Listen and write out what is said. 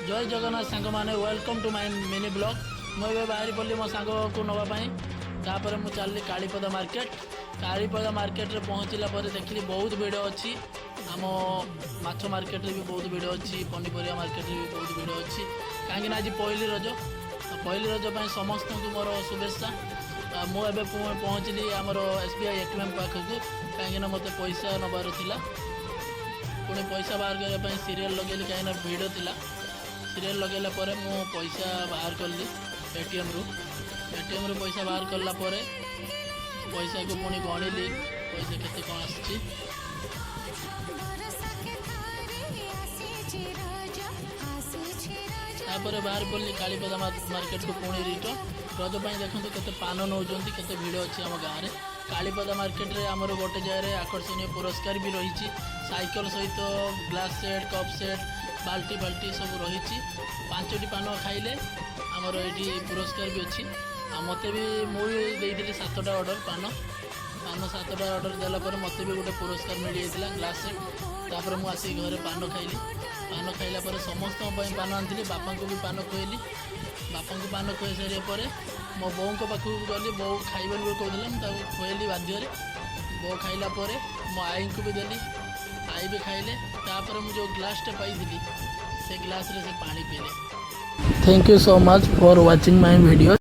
ଜୟ ଜଗନ୍ନାଥ ସାଙ୍ଗମାନେ, welcome to my mini vlog। ମୁଁ ଏବେ ବାହାରି ପଡ଼ିଲି ମୋ ସାଙ୍ଗକୁ ନେବା ପାଇଁ। ତାପରେ ମୁଁ ଚାଲିଲି କାଳିପଦା ମାର୍କେଟ। କାଳିପଦା ମାର୍କେଟରେ ପହଞ୍ଚିଲା ପରେ ଦେଖିଲି ବହୁତ ଭିଡ଼ ଅଛି। ଆମ ମାଛ ମାର୍କେଟରେ ବି ବହୁତ ଭିଡ଼ ଅଛି, ପନିପରିବା ମାର୍କେଟରେ ବି ବହୁତ ଭିଡ଼ ଅଛି, କାହିଁକିନା ଆଜି ପହିଲି ରଜ। ଆଉ ପହିଲି ରଜ ପାଇଁ ସମସ୍ତଙ୍କୁ ମୋର ଶୁଭେଚ୍ଛା। ଆଉ ମୁଁ ଏବେ ପହଞ୍ଚିଲି ଆମର ଏସବିଆଇ ଏଟିଏମ୍ ପାଖକୁ, କାହିଁକିନା ମୋତେ ପଇସା ନେବାର ଥିଲା। ପୁଣି ପଇସା ବାହାର କରିବା ପାଇଁ ସିରିଏଲ୍ ଲଗେଇଲି, କାହିଁକିନା ଭିଡ଼ ଥିଲା। ସିରିଏଲ୍ ଲଗେଇଲା ପରେ ମୁଁ ପଇସା ବାହାର କଲି ଏଟିଏମ୍ରୁ। ଏଟିଏମ୍ରୁ ପଇସା ବାହାର କଲା ପରେ ପଇସାକୁ ପୁଣି ଗଣିଲି, ପଇସା କେତେ କ'ଣ ଆସିଛି। ବରଷକେ ଥରେ ଆସିଛି ରଜ, ଆସିଛି ରଜ। ତାପରେ ବାହାରି ପଡ଼ିଲି କାଳିପଦା ମାର୍କେଟକୁ ପୁଣି ରିଟର୍ନ। ରଜ ପାଇଁ ଦେଖନ୍ତୁ କେତେ ପାନ ନେଉଛନ୍ତି, କେତେ ଭିଡ଼ ଅଛି ଆମ ଗାଁରେ। କାଳିପଦା ମାର୍କେଟରେ ଆମର ଗୋଟେ ଜାଗାରେ ଆକର୍ଷଣୀୟ ପୁରସ୍କାର ବି ରହିଛି। ସାଇକେଲ ସହିତ ଗ୍ଲାସ୍ ସେଟ୍, କପ୍ ସେଟ୍, ବାଲ୍ଟି ବାଲ୍ଟି ସବୁ ରହିଛି। ପାଞ୍ଚଟି ପାନ ଖାଇଲେ ଆମର ଏଇଠି ପୁରସ୍କାର ବି ଅଛି। ଆଉ ମୋତେ ବି, ମୁଁ ବି ଦେଇଥିଲି ସାତଟା ଅର୍ଡ଼ର ପାନ। ପାନ ସାତଟା ଅର୍ଡ଼ର ଦେଲା ପରେ ମୋତେ ବି ଗୋଟେ ପୁରସ୍କାର ମିଳିଯାଇଥିଲା, ଗ୍ଲାସ୍ ସେଟ୍। ତାପରେ ମୁଁ ଆସିକି ଘରେ ପାନ ଖାଇଲି। ପାନ ଖାଇଲା ପରେ ସମସ୍ତଙ୍କ ପାଇଁ ପାନ ଆଣିଥିଲି, ବାପାଙ୍କୁ ବି ପାନ ଖୁଆଇଲି। ବାପାଙ୍କୁ ପାନ ଖୁଆଇ ସାରିବା ପରେ ମୋ ବୋଉଙ୍କ ପାଖକୁ ଗଲି। ବୋଉ ଖାଇବେନି ବୋଲି କହୁଥିଲା, ମୁଁ ତାକୁ ଖୁଆଇଲି ବାଧ୍ୟରେ। ବୋଉ ଖାଇଲା ପରେ ମୋ ଆଈଙ୍କୁ ବି ଦେଲି, ଆଈ ବି ଖାଇଲେ। ତାପରେ ମୁଁ ଯେଉଁ ଗ୍ଲାସ୍ଟା ପାଇଥିଲି, ସେ ଗ୍ଲାସ୍ରେ ସେ ପାଣି ପିଇଲେ। Thank you so much for watching my video.